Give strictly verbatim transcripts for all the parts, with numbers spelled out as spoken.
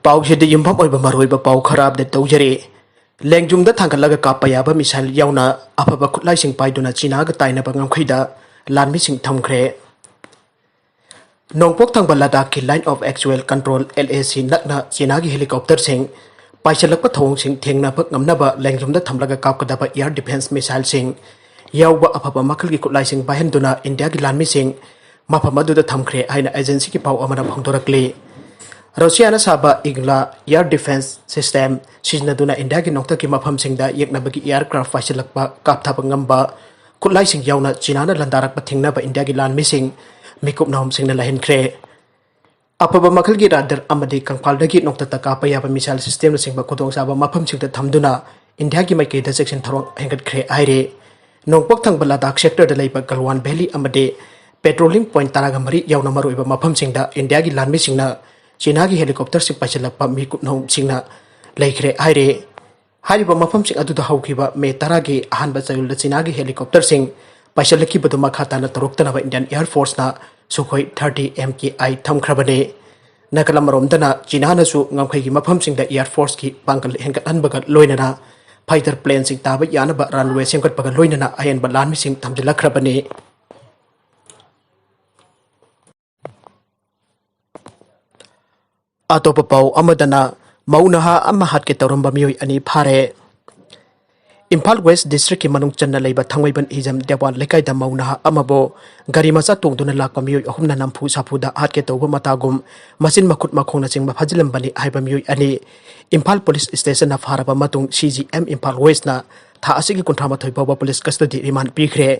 ꯄꯥꯎꯁꯤꯗ ꯌꯨꯝꯐꯝ ꯑꯣꯏꯕ ꯃꯔꯨꯑꯣꯏꯕ ꯄꯥꯎ ꯈꯔ ꯑꯞꯗꯦꯠ ꯇꯧꯖꯔꯤ꯫ ꯂꯦꯡꯖꯨꯝꯗ ꯊꯥꯡꯒꯠꯂꯒ ꯀꯥꯞꯄ ꯌꯥꯕ ꯃꯤꯁꯥꯏꯜ ꯌꯥꯎꯅ ꯑꯐꯕ ꯈꯨꯠꯂꯥꯏꯁꯤꯡ ꯄꯥꯏꯗꯨꯅ ꯆꯤꯅꯥꯒ ꯇꯥꯏꯅꯕ ꯉꯝꯈꯩꯗ ꯂꯥꯟꯃꯤꯁꯤꯡ ꯊꯝꯈ꯭ꯔꯦ꯫ ꯅꯣꯡꯄꯣꯛ ꯊꯪꯕ ꯂꯗꯥꯈꯀꯤ Line of Actual Control, LAC, ꯅꯛꯅ ꯆꯤꯅꯥꯒꯤ ꯍꯦꯂꯤꯀꯣꯞꯇꯔꯁꯤꯡ ꯄꯥꯏꯁꯤꯜꯂꯛꯄ ꯊꯧꯑꯣꯡꯁꯤꯡ ꯊꯦꯡꯅꯕ ꯉꯝꯅꯕ ꯂꯦꯡꯖꯨꯝꯗ ꯊꯝꯂꯒ ꯀꯥꯞꯀꯗꯕ air defence ꯃꯤꯁꯥꯏꯜꯁꯤꯡ ꯌꯥꯎꯕ ꯑꯐꯕ ꯃꯈꯜꯒꯤ ꯈꯨꯠꯂꯥꯏꯁꯤꯡ ꯄꯥꯏꯍꯟꯗꯨꯅ ꯏꯟꯗꯤꯌꯥꯒꯤ ꯂꯥꯟꯃꯤꯁꯤꯡ ꯃꯐꯝ ꯑꯗꯨꯗ ꯊꯝꯈ꯭ꯔꯦ ꯍꯥꯏꯅ ꯑꯦꯖꯦꯟꯁꯤꯒꯤ ꯄꯥꯎ ꯑꯃꯅ ꯐꯣꯡꯗꯣꯔꯛꯂꯤ꯫ ꯔꯁꯤꯌꯥꯅ ꯁꯥꯕ ꯏꯒ꯭ꯂꯥ air defence system ꯁꯤꯖꯤꯟꯅꯗꯨꯅ ꯏꯟꯗꯤꯌꯥꯒꯤ ꯅꯣꯡꯊꯛꯀꯤ ꯃꯐꯝꯁꯤꯡꯗ ꯌꯦꯛꯅꯕꯒꯤ aircraft ꯄꯥꯏꯁꯤꯜꯂꯛꯄ ꯀꯥꯞꯊꯕ ꯉꯝꯕ ꯈꯨꯠꯂꯥꯏꯁꯤꯡ ꯌꯥꯎꯅ ꯆꯤꯅꯥꯅ ꯂꯥꯟꯗꯥꯔꯛꯄ ꯊꯤꯡꯅꯕ ꯏꯟꯗꯤꯌꯥꯒꯤ ꯂꯥꯟꯃꯤꯁꯤꯡ ꯃꯤꯀꯨꯞ ꯅꯍꯨꯝꯁꯤꯡꯅ ꯂꯩꯍꯟꯈ꯭ꯔꯦ꯫ ꯑꯐꯕ ꯃꯈꯜꯒꯤ ꯔꯥꯗꯥꯔ ꯑꯃꯗꯤ ꯀꯪꯐꯥꯜꯗꯒꯤ ꯅꯣꯡꯊꯛꯇ ꯀꯥꯞꯄ ꯌꯥꯕ ꯃꯤꯁꯥꯏꯜ ꯁꯤꯁꯇꯦꯝꯅꯆꯤꯡꯕ ꯈꯨꯗꯣꯡꯆꯥꯕ ꯃꯐꯝꯁꯤꯡꯗ ꯊꯝꯗꯨꯅ ꯏꯟꯗꯤꯌꯥꯒꯤ ꯃꯥꯏꯀꯩꯗ ꯆꯦꯛꯁꯤꯟ ꯊꯧꯔꯥꯡ ꯍꯦꯟꯒꯠꯈ꯭ꯔꯦ ꯍꯥꯏꯔꯦ꯫ ꯅꯣꯡꯄꯣꯛ ꯊꯪꯕ ꯂꯗꯥꯈ ꯁꯦꯛꯇꯔꯗ ꯂꯩꯕ ꯒꯜꯋꯥꯟ ꯚꯦꯂꯤ ꯑꯃꯗꯤ ꯄꯦꯇ꯭ꯔꯣꯂꯤꯡ ꯄꯣꯏꯟꯠ ꯇꯔꯥꯒ ꯃꯔꯤ ꯌꯥꯎꯅ ꯃꯔꯨꯑꯣꯏꯕ ꯃꯐꯝꯁꯤꯡꯗ ꯏꯟꯗꯤꯌꯥꯒꯤ ꯂꯥꯟꯃꯤꯁꯤꯡꯅ ꯆꯤꯅꯥꯒꯤ ꯍꯦꯂꯤꯀꯣꯞꯇꯔꯁꯤꯡ ꯄꯥꯏꯁꯤꯜꯂꯛꯄ ꯃꯤꯀꯨꯞ ꯅꯍꯨꯝꯁꯤꯡꯅ ꯂꯩꯈ꯭ꯔꯦ ꯍꯥꯏꯔꯦ꯫ ꯍꯥꯏꯔꯤꯕ ꯃꯐꯝꯁꯤꯡ ꯑꯗꯨꯗ ꯍꯧꯈꯤꯕ ꯃꯦ ꯇꯔꯥꯒꯤ ꯑꯍꯥꯟꯕ ꯆꯌꯣꯜꯗ ꯆꯤꯅꯥꯒꯤ ꯍꯦꯂꯤꯀꯣꯞꯇꯔꯁꯤꯡ ꯄꯥꯏꯁꯤꯜꯂꯛꯈꯤꯕꯗꯨ ꯃꯈꯥ ꯇꯥꯅ ꯇꯧꯔꯛꯇꯅꯕ ꯏꯟꯗꯤꯌꯥꯟ ꯑꯦꯌꯔ ꯐꯣꯔꯁꯅ ꯁꯨꯈꯣꯏ ꯊꯥꯔꯇꯤ ꯑꯦꯝ ꯀꯦ ꯑꯥꯏ ꯊꯝꯈ꯭ꯔꯕꯅꯤ꯫ ꯅꯥꯀꯜ ꯑꯃꯔꯣꯝꯗꯅ ꯆꯤꯅꯥꯅꯁꯨ ꯉꯝꯈꯩꯒꯤ ꯃꯐꯝꯁꯤꯡꯗ ꯑꯦꯌꯔ ꯐꯣꯔꯁꯀꯤ ꯄꯥꯡꯒꯜ ꯍꯦꯟꯒꯠꯍꯟꯕꯒ ꯂꯣꯏꯅꯅ ꯐꯥꯏꯇꯔ ꯄ꯭ꯂꯦꯟꯁꯤꯡ ꯇꯥꯕ ꯌꯥꯅꯕ ꯔꯟꯋꯦ ꯁꯦꯝꯒꯠꯄꯒ ꯂꯣꯏꯅꯅ ꯑꯍꯦꯟꯕ ꯂꯥꯟꯃꯤꯁꯤꯡ ꯊꯝꯖꯤꯜꯂꯛꯈ꯭ꯔꯕꯅꯤ꯫ ꯑꯇꯣꯞꯄ ꯄꯥꯎ ꯑꯃꯗꯅ, ꯃꯧ ꯅꯍꯥ ꯑꯃ ꯍꯥꯠꯀꯦ ꯇꯧꯔꯝꯕ ꯃꯤꯑꯣꯏ ꯑꯅꯤ ꯐꯥꯔꯦ꯫ ꯏꯝꯐꯥꯜ ꯋꯦꯁ ꯗꯤꯁꯇ꯭ꯔꯤꯛꯀꯤ ꯃꯅꯨꯡ ꯆꯟꯅ ꯂꯩꯕ ꯊꯥꯡꯃꯩꯕꯟ ꯍꯤꯖꯝ ꯗꯦꯋꯥꯟ ꯂꯩꯀꯥꯏꯗ ꯃꯧ ꯅꯍꯥ ꯑꯃꯕꯨ ꯒꯥꯔꯤ ꯃꯆꯥ ꯇꯣꯡꯗꯨꯅ ꯂꯥꯛꯄ ꯃꯤꯑꯣꯏ ꯑꯍꯨꯝꯅ ꯅꯝꯐꯨ ꯁꯥꯐꯨꯗ ꯍꯥꯠꯀꯦ ꯇꯧꯕ ꯃꯇꯥꯒꯨꯝ ꯃꯆꯤꯟ ꯃꯈꯨꯠ ꯃꯈꯣꯡꯅꯆꯤꯡꯕ ꯐꯥꯖꯤꯜꯂꯝꯕꯅꯤ ꯍꯥꯏꯕ ꯃꯤꯑꯣꯏ ꯑꯅꯤ ꯏꯝꯐꯥꯜ ꯄꯨꯂꯤꯁ ꯁ꯭ꯇꯦꯁꯟꯅ ꯐꯥꯔꯕ ꯃꯇꯨꯡ, ꯁꯤ ꯖꯤ ꯑꯦꯝ ꯏꯝꯐꯥꯜ ꯋꯦꯁꯅ ꯊꯥ ꯑꯁꯤꯒꯤ ꯀꯨꯟꯊ꯭ꯔꯥ ꯃꯥꯊꯣꯏ ꯐꯥꯎꯕ ꯄꯨꯂꯤꯁ ꯀꯁꯇꯗꯤ ꯔꯤꯃꯥꯟ ꯄꯤꯈ꯭ꯔꯦ꯫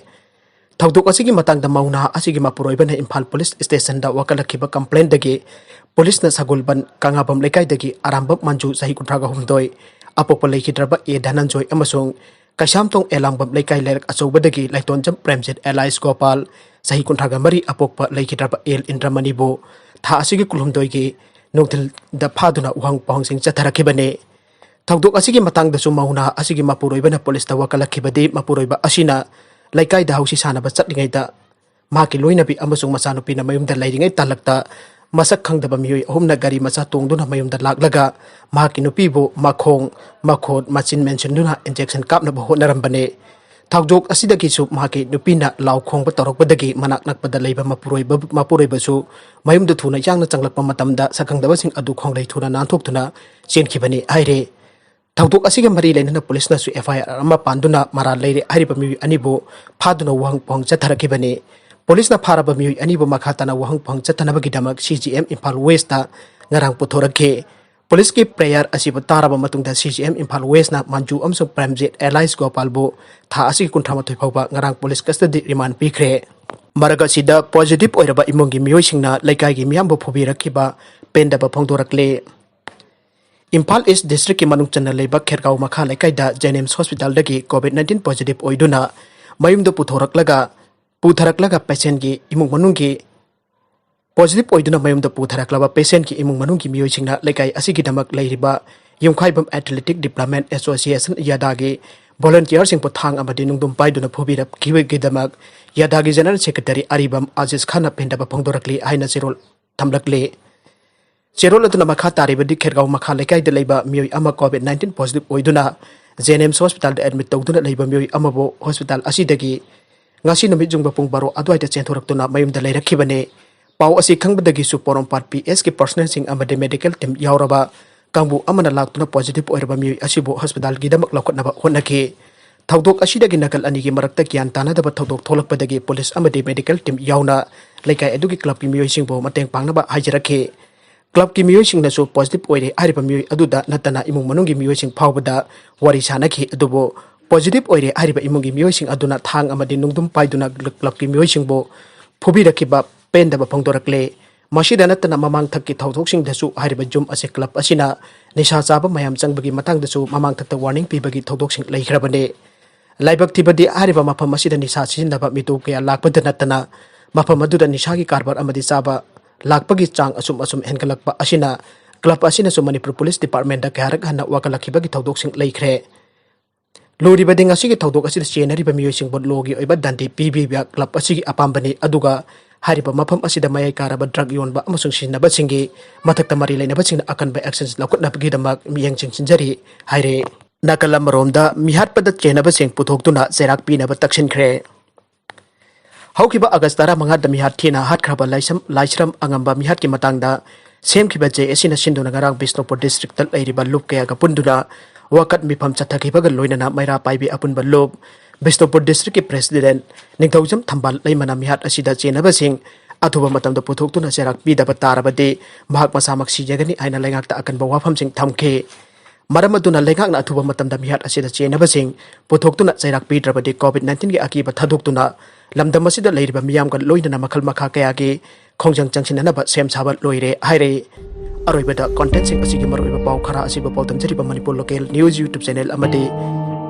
ꯊꯧꯗꯣꯛ ꯑꯁꯤꯒꯤ ꯃꯇꯥꯡꯗ ꯃꯧ ꯅꯍꯥ ꯑꯁꯤꯒꯤ ꯃꯄꯨꯔꯣꯏꯕꯅ ꯏꯝꯐꯥꯜ ꯄꯨꯂꯤꯁ ꯁ꯭ꯇꯦꯁꯟꯗ ꯋꯥꯀꯠꯂꯛꯈꯤꯕ ꯀꯝꯄ꯭ꯂꯦꯟꯗꯒꯤ ꯄꯨꯂꯤꯁꯅ ꯁꯒꯣꯜꯕꯟ ꯀꯪꯂꯥꯕꯝ ꯂꯩꯀꯥꯏꯗꯒꯤ ꯑꯔꯥꯝꯕꯝ ꯃꯟꯖꯨ, ꯆꯍꯤ ꯀꯨꯟꯊ꯭ꯔꯥꯒ ꯍꯨꯝꯗꯣꯏ, ꯑꯄꯣꯛꯄ ꯂꯩꯈꯤꯗ꯭ꯔꯕ ꯑꯦ ꯙꯅꯟꯖꯣꯏ ꯑꯃꯁꯨꯡ ꯀꯩꯁꯥꯝꯊꯣꯡ ꯑꯦꯂꯥꯡꯕꯝ ꯂꯩꯀꯥꯏ ꯂꯩꯔꯛ ꯑꯆꯧꯕꯗꯒꯤ ꯂꯥꯏꯇꯣꯟꯖꯝ ꯄ꯭ꯔꯦꯝꯖꯤꯠ alias ꯒꯣꯄꯥꯜ, ꯆꯍꯤ ꯀꯨꯟꯊ꯭ꯔꯥꯒ ꯃꯔꯤ, ꯑꯄꯣꯛꯄ ꯂꯩꯈꯤꯗ꯭ꯔꯕ ꯑꯦꯜ ꯏꯟꯗ꯭ꯔꯃꯅꯤꯕꯨ ꯊꯥ ꯑꯁꯤꯒꯤ ꯀꯨꯟꯍꯨꯝꯗꯣꯏꯒꯤ ꯅꯨꯡꯊꯤꯜꯗ ꯐꯥꯗꯨꯅ ꯎꯍꯪ ꯄꯥꯎꯍꯪꯁꯤꯡ ꯆꯠꯊꯔꯛꯈꯤꯕꯅꯤ꯫ ꯊꯧꯗꯣꯛ ꯑꯁꯤꯒꯤ ꯃꯇꯥꯡꯗꯁꯨ ꯃꯧ ꯅꯍꯥ ꯑꯁꯤꯒꯤ ꯃꯄꯨꯔꯣꯏꯕꯅ ꯄꯨꯂꯤꯁꯇ ꯋꯥꯀꯠꯂꯛꯈꯤꯕꯗꯤ, ꯃꯄꯨꯔꯣꯏꯕ ꯑꯁꯤꯅ ꯂꯩꯀꯥꯏꯗ ꯍꯧꯁꯤ ꯁꯥꯟꯅꯕ ꯆꯠꯂꯤꯉꯩꯗ ꯃꯍꯥꯛꯀꯤ ꯂꯣꯏꯅꯕꯤ ꯑꯃꯁꯨꯡ ꯃꯆꯥꯅꯨꯄꯤꯅ ꯃꯌꯨꯝꯗ ꯂꯩꯔꯤꯉꯩ ꯇꯥꯂꯛꯇ ꯃꯁꯛ ꯈꯪꯗꯕ ꯃꯤꯑꯣꯏ ꯑꯍꯨꯝꯅ ꯒꯥꯔꯤ ꯃꯆꯥ ꯇꯣꯡꯗꯨꯅ ꯃꯌꯨꯝꯗ ꯂꯥꯛꯂꯒ ꯃꯍꯥꯛꯀꯤ ꯅꯨꯄꯤꯕꯨ ꯃꯈꯣꯡ, ꯃꯈꯨꯠ, ꯃꯆꯤꯟ ꯃꯦꯟꯁꯤꯟꯗꯨꯅ injection ꯀꯥꯞꯅꯕ ꯍꯣꯠꯅꯔꯝꯕꯅꯤ꯫ ꯊꯧꯗꯣꯛ ꯑꯁꯤꯗꯒꯤꯁꯨ ꯃꯍꯥꯛꯀꯤ ꯅꯨꯄꯤꯅ ꯂꯥꯎ ꯈꯣꯡꯕ ꯇꯧꯔꯛꯄꯗꯒꯤ ꯃꯅꯥꯛ ꯅꯛꯄꯗ ꯂꯩꯕ ꯃꯄꯨꯔꯣꯏꯕ, ꯃꯄꯨꯔꯣꯏꯕꯁꯨ ꯃꯌꯨꯝꯗ ꯊꯨꯅ ꯌꯥꯡꯅ ꯆꯪꯂꯛꯄ ꯃꯇꯝꯗ ꯁꯛꯈꯪꯗꯕꯁꯤꯡ ꯑꯗꯨ ꯈꯣꯡꯂꯩ ꯊꯨꯅ ꯅꯥꯟꯊꯣꯛꯇꯨꯅ ꯆꯦꯟꯈꯤꯕꯅꯤ ꯍꯥꯏꯔꯦ꯫ ꯊꯧꯗꯣꯛ ꯑꯁꯤꯒ ꯃꯔꯤ ꯂꯩꯅꯅ ꯄꯨꯂꯤꯁꯅꯁꯨ F I R ꯑꯃ ꯄꯥꯟꯗꯨꯅ ꯃꯔꯥꯜ ꯂꯩꯔꯦ ꯍꯥꯏꯔꯤꯕ ꯃꯤꯑꯣꯏ ꯑꯅꯤꯕꯨ ꯐꯥꯗꯨꯅ ꯋꯥꯍꯪ ꯄꯨꯍꯪ ꯆꯠꯊꯔꯛꯈꯤꯕꯅꯤ꯫ ꯄꯨꯂꯤꯁꯅ ꯐꯥꯔꯕ ꯃꯤꯑꯣꯏ ꯑꯅꯤꯕꯨ ꯃꯈꯥ ꯇꯥꯅ ꯋꯥꯍꯪ ꯄꯨꯍꯪ ꯆꯠꯊꯅꯕꯒꯤꯗꯃꯛ C G M Imphal west ꯉꯔꯥꯡ ꯄꯨꯊꯣꯔꯛꯈꯤ꯫ ꯄꯨꯂꯤꯁꯀꯤ prayer ꯑꯁꯤꯕꯨ ꯇꯥꯔꯕ ꯃꯇꯨꯡꯗ C G M Imphal ꯋꯦꯁꯅ Manju ꯑꯃꯁꯨꯡ ꯄ꯭ꯔꯦꯝꯖꯤꯠ alias ꯒꯣꯄꯥꯜꯕꯨ ꯊꯥ ꯑꯁꯤꯒꯤ ꯀꯨꯟꯊ꯭ꯔꯥ ꯃꯥꯊꯣꯏ ꯐꯥꯎꯕ ꯉꯔꯥꯡ ꯄꯨꯂꯤꯁ custody remand ꯄꯤꯈ꯭ꯔꯦ꯫ ꯃꯔꯛ ꯑꯁꯤꯗ positive ꯑꯣꯏꯔꯕ ꯏꯃꯨꯡꯒꯤ ꯃꯤꯑꯣꯏꯁꯤꯡꯅ ꯂꯩꯀꯥꯏꯒꯤ ꯃꯤꯌꯥꯝꯕꯨ ꯐꯨꯕꯤꯔꯛꯈꯤꯕ ꯄꯦꯟꯗꯕ ꯐꯣꯡꯗꯣꯔꯛꯂꯦ꯫ ꯏꯝꯐꯥꯜ East district ꯀꯤ ꯃꯅꯨꯡ ꯆꯟꯅ ꯂꯩꯕ ꯈꯦꯔꯒꯥꯎ ꯃꯈꯥ ꯂꯩꯀꯥꯏꯗ JNIMS hospital ꯗꯒꯤ COVID nineteen positive ꯑꯣꯏꯗꯨꯅ ꯃꯌꯨꯝꯗ ꯄꯨꯊꯣꯔꯛꯂꯒ, ꯄꯨꯊꯔꯛꯂꯒ patient ꯀꯤ ꯏꯃꯨꯡ ꯃꯅꯨꯡꯒꯤ positive ꯑꯣꯏꯗꯨꯅ ꯃꯌꯨꯝꯗ ꯄꯨꯊꯔꯛꯂꯕ patient ꯀꯤ ꯏꯃꯨꯡ ꯃꯅꯨꯡꯒꯤ ꯃꯤꯑꯣꯏꯁꯤꯡꯅ ꯂꯩꯀꯥꯏ ꯑꯁꯤꯒꯤꯗꯃꯛ ꯂꯩꯔꯤꯕ ꯌꯨꯝꯈꯥꯏꯕꯝ Athletic Development Association, ꯌꯥꯗꯥꯒꯤ volunteer ꯁꯤꯡꯕꯨ ꯊꯥꯡ ꯑꯃꯗꯤ ꯅꯨꯡꯗꯨꯝ ꯄꯥꯏꯗꯨꯅ ꯐꯨꯕꯤꯔꯛꯈꯤꯕꯒꯤꯗꯃꯛ ꯌꯥꯗꯥꯒꯤ General Secretary ꯑꯔꯤꯕꯝ ꯑꯖꯤꯖ ꯈꯥꯟꯅ ꯄꯦꯟꯗꯕ ꯐꯣꯡꯗꯣꯔꯛꯂꯤ ꯍꯥꯏꯅ ꯆꯦꯔꯣꯜ ꯊꯝꯂꯛꯂꯤ꯫ ꯆꯦꯔꯣꯜ ꯑꯗꯨꯅ ꯃꯈꯥ ꯇꯥꯔꯤꯕꯗꯤ ꯈꯦꯔꯒꯥꯎ ꯃꯈꯥ ꯂꯩꯀꯥꯏꯗ ꯂꯩꯕ ꯃꯤꯑꯣꯏ ꯑꯃ COVID nineteen positive ꯑꯣꯏꯗꯨꯅ JNIMS hospital ꯗ admit ꯇꯧꯗꯨꯅ ꯂꯩꯕ ꯃꯤꯑꯣꯏ ꯑꯃꯕꯨ hospital ꯑꯁꯤꯗꯒꯤ ꯉꯁꯤ ꯅꯨꯃꯤꯠ ꯌꯨꯡꯕ ꯄꯨꯡ ꯕꯥꯔꯣ ꯑꯗꯨꯋꯥꯏꯗ ꯆꯦꯟꯊꯣꯔꯛꯇꯨꯅ ꯃꯌꯨꯝꯗ ꯂꯩꯔꯛꯈꯤꯕꯅꯤ꯫ ꯄꯥꯎ ꯑꯁꯤ ꯈꯪꯕꯗꯒꯤꯁꯨ ꯄꯣꯔꯣꯝꯄꯥꯠ P H ꯀꯤ personnel ꯁꯤꯡ ꯑꯃꯗꯤ medical team ꯌꯥꯎꯔꯕ ꯀꯥꯡꯕꯨ ꯑꯃꯅ ꯂꯥꯛꯇꯨꯅ positive ꯑꯣꯏꯔꯕ ꯃꯤꯑꯣꯏ ꯑꯁꯤꯕꯨ hospital ꯒꯤꯗꯃꯛ ꯂꯧꯈꯠꯅꯕ ꯍꯣꯠꯅꯈꯤ꯫ ꯊꯧꯗꯣꯛ ꯑꯁꯤꯗꯒꯤ ꯅꯥꯀꯜ ꯑꯅꯤꯒꯤ ꯃꯔꯛꯇ ꯒ꯭ꯌꯥꯟ ꯇꯥꯅꯗꯕ ꯊꯧꯗꯣꯛ ꯊꯣꯛꯂꯛꯄꯗꯒꯤ ꯄꯨꯂꯤꯁ ꯑꯃꯗꯤ medical team ꯌꯥꯎꯅ ꯂꯩꯀꯥꯏ ꯑꯗꯨꯒꯤ club ꯀꯤ ꯃꯤꯑꯣꯏꯁꯤꯡꯕꯨ ꯃꯇꯦꯡ ꯄꯥꯡꯅꯕ ꯍꯥꯏꯖꯔꯛꯈꯤ꯫ Club ꯀꯤ ꯃꯤꯑꯣꯏꯁꯤꯡꯅꯁꯨ positive ꯑꯣꯏꯔꯦ ꯍꯥꯏꯔꯤꯕ ꯃꯤꯑꯣꯏ ꯑꯗꯨꯗ ꯅꯠꯇꯅ ꯏꯃꯨꯡ ꯃꯅꯨꯡꯒꯤ ꯃꯤꯑꯣꯏꯁꯤꯡ ꯐꯥꯎꯕꯗ ꯋꯥꯔꯤ ꯁꯥꯅꯈꯤ꯫ ꯑꯗꯨꯕꯨ positive ꯑꯣꯏꯔꯦ ꯍꯥꯏꯔꯤꯕ ꯏꯃꯨꯡꯒꯤ ꯃꯤꯑꯣꯏꯁꯤꯡ ꯑꯗꯨꯅ ꯊꯥꯡ ꯑꯃꯗꯤ ꯅꯨꯡꯗꯨꯝ ꯄꯥꯏꯗꯨꯅ club ꯀꯤ ꯃꯤꯑꯣꯏꯁꯤꯡꯕꯨ ꯐꯨꯕꯤꯔꯛꯈꯤꯕ ꯄꯦꯟꯗꯕ ꯐꯣꯡꯗꯣꯔꯛꯂꯦ꯫ ꯃꯁꯤꯗ ꯅꯠꯇꯅ ꯃꯃꯥꯡꯊꯛꯀꯤ ꯊꯧꯗꯣꯛꯁꯤꯡꯗꯁꯨ ꯍꯥꯏꯔꯤꯕ gym ꯑꯁꯤ club ꯑꯁꯤꯅ ꯅꯤꯁꯥ ꯆꯥꯕ ꯃꯌꯥꯝ ꯆꯪꯕꯒꯤ ꯃꯇꯥꯡꯗꯁꯨ ꯃꯃꯥꯡꯊꯛꯇ warning ꯄꯤꯕꯒꯤ ꯊꯧꯗꯣꯛꯁꯤꯡ ꯂꯩꯈ꯭ꯔꯕꯅꯤ꯫ ꯂꯥꯏꯕꯛ ꯊꯤꯕꯗꯤ ꯍꯥꯏꯔꯤꯕ ꯃꯐꯝ ꯑꯁꯤꯗ ꯅꯤꯁꯥ ꯁꯤꯖꯤꯟꯅꯕ ꯃꯤꯇꯣꯞ ꯀꯌꯥ ꯂꯥꯛꯄꯗ ꯅꯠꯇꯅ ꯃꯐꯝ ꯑꯗꯨꯗ ꯅꯤꯁꯥꯒꯤ ꯀꯔꯕꯥꯔ ꯑꯃꯗꯤ ꯆꯥꯕ ꯂꯥꯛꯄꯒꯤ ꯆꯥꯡ ꯑꯁꯨꯝ ꯑꯁꯨꯝ ꯍꯦꯟꯒꯠꯂꯛꯄ ꯑꯁꯤꯅ club ꯑꯁꯤꯅꯁꯨ ꯃꯅꯤꯄꯨꯔ police department ꯗ ꯀꯌꯥꯔꯛ ꯍꯟꯅ ꯋꯥꯀꯠꯂꯛꯈꯤꯕꯒꯤ ꯊꯧꯗꯣꯛꯁꯤꯡ ꯂꯩꯈ꯭ꯔꯦ꯫ ꯂꯣꯏꯔꯤꯕꯗꯤ ꯉꯁꯤꯒꯤ ꯊꯧꯗꯣꯛ ꯑꯁꯤꯗ ꯆꯦꯟꯅꯔꯤꯕ ꯃꯤꯑꯣꯏꯁꯤꯡꯕꯨ law ꯒꯤ ꯑꯣꯏꯕ ꯗꯟꯗꯤ ꯄꯤꯕꯤꯕ club ꯑꯁꯤꯒꯤ ꯑꯄꯥꯝꯕꯅꯤ, ꯑꯗꯨꯒ ꯍꯥꯏꯔꯤꯕ ꯃꯐꯝ ꯑꯁꯤꯗ ꯃꯌꯥꯏ ꯀꯥꯔꯕ drug ꯌꯣꯟꯕ ꯑꯃꯁꯨꯡ ꯁꯤꯖꯤꯟꯅꯕꯁꯤꯡꯒꯤ ꯃꯊꯛꯇ ꯃꯔꯤ ꯂꯩꯅꯕꯁꯤꯡꯅ ꯑꯀꯟꯕ action ꯂꯧꯈꯠꯅꯕꯒꯤꯗꯃꯛ ꯃꯤꯠꯌꯦꯡ ꯆꯪꯁꯤꯟꯖꯔꯤ ꯍꯥꯏꯔꯦ꯫ ꯅꯥꯀꯜ ꯑꯃꯔꯣꯝꯗ ꯃꯤꯍꯥꯠꯄꯗ ꯆꯦꯟꯅꯕꯁꯤꯡ ꯄꯨꯊꯣꯛꯇꯨꯅ ꯆꯩꯔꯥꯛ ꯄꯤꯅꯕ ꯇꯛꯁꯤꯟꯈ꯭ꯔꯦ꯫ ꯍꯧꯈꯤꯕ ꯑꯥꯒꯁ ꯇꯔꯥꯃꯉꯥꯗ ꯃꯤꯍꯥꯠ ꯊꯤꯅ ꯍꯥꯠꯈ꯭ꯔꯕ ꯂꯥꯏꯁ꯭ꯔꯝ, ꯂꯥꯏꯁ꯭ꯔꯝ ꯑꯉꯝꯕ ꯃꯤꯍꯥꯠꯀꯤ ꯃꯇꯥꯡꯗ ꯁꯦꯝꯈꯤꯕ ꯖꯦ ꯑꯦꯁꯤꯅ ꯁꯤꯟꯗꯨꯅ ꯉꯔꯥꯡ ꯕꯤꯁꯅꯨꯄꯨꯔ districtꯇ ꯂꯩꯔꯤꯕ ꯂꯨꯞ ꯀꯌꯥꯒ ꯄꯨꯟꯗꯨꯅ ꯋꯥꯀꯠ ꯃꯤꯐꯝ ꯆꯠꯊꯈꯤꯕꯒ ꯂꯣꯏꯅꯅ ꯃꯩꯔꯥ ꯄꯥꯏꯕꯤ ꯑꯄꯨꯟꯕ ꯂꯨꯞ, ꯕꯤꯁꯅꯨꯄꯨꯔ districtꯀꯤ president ꯅꯤꯡꯊꯧꯖꯝ ꯊꯝꯕꯥꯜ ꯂꯩꯃꯅ ꯃꯤꯍꯥꯠ ꯑꯁꯤꯗ ꯆꯦꯟꯅꯕꯁꯤꯡ ꯑꯊꯨꯕ ꯃꯇꯝꯗ ꯄꯨꯊꯣꯛꯇꯨꯅ ꯆꯩꯔꯥꯛ ꯄꯤꯗꯕ ꯇꯥꯔꯕꯗꯤ ꯃꯍꯥꯛ ꯃꯁꯥꯃꯛ ꯁꯤꯖꯒꯅꯤ ꯍꯥꯏꯅ ꯂꯩꯉꯥꯛꯇ ꯑꯀꯟꯕ ꯋꯥꯐꯝꯁꯤꯡ ꯊꯝꯈꯤ꯫ ꯃꯔꯝ ꯑꯗꯨꯅ ꯂꯩꯉꯥꯛꯅ ꯑꯊꯨꯕ ꯃꯇꯝꯗ ꯃꯤꯍꯥꯠ ꯑꯁꯤꯗ ꯆꯦꯟꯅꯕꯁꯤꯡ ꯄꯨꯊꯣꯛꯇꯨꯅ ꯆꯩꯔꯥꯛ ꯄꯤꯗ꯭ꯔꯕꯗꯤ COVID nineteenꯒꯤ ꯑꯀꯤꯕ ꯊꯥꯗꯣꯛꯇꯨꯅ ꯂꯝꯗꯝ ꯑꯁꯤꯗ ꯂꯩꯔꯤꯕ ꯃꯤꯌꯥꯝꯒ ꯂꯣꯏꯅꯅ ꯃꯈꯜ ꯃꯈꯥ ꯀꯌꯥꯒꯤ ꯈꯣꯡꯖꯪ ꯆꯪꯁꯤꯟꯅꯅꯕ ꯁꯦꯝ ꯁꯥꯕ ꯂꯣꯏꯔꯦ ꯍꯥꯏꯔꯦ꯫ ꯑꯔꯣꯏꯕꯗ contentꯁꯤꯡ ꯑꯁꯤꯒꯤ ꯃꯔꯨꯑꯣꯏꯕ ꯄꯥꯎ ꯈꯔ ꯑꯁꯤꯕꯨ ꯄꯥꯎꯗꯝꯖꯔꯤꯕ Manipur Local News YouTube channel ꯑꯃꯗꯤ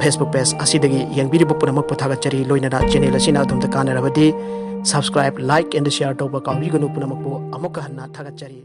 Facebook page ꯑꯁꯤꯗꯒꯤ ꯌꯦꯡꯕꯤꯔꯤꯕ ꯄꯨꯝꯅꯃꯛꯄꯨ ꯊꯥꯒꯠꯆꯔꯤ꯫ ꯂꯣꯏꯅꯅ channel ꯑꯁꯤꯅ ꯑꯗꯣꯝꯗ ꯀꯥꯟꯅꯔꯕꯗꯤ subscribe, like and share ꯇꯧꯕ ꯀꯥꯎꯕꯤꯒꯅꯨ꯫ ꯄꯨꯝꯅꯃꯛꯄꯨ ꯑꯃꯨꯛꯀ ꯍꯟꯅ ꯊꯥꯒꯠꯆꯔꯤ꯫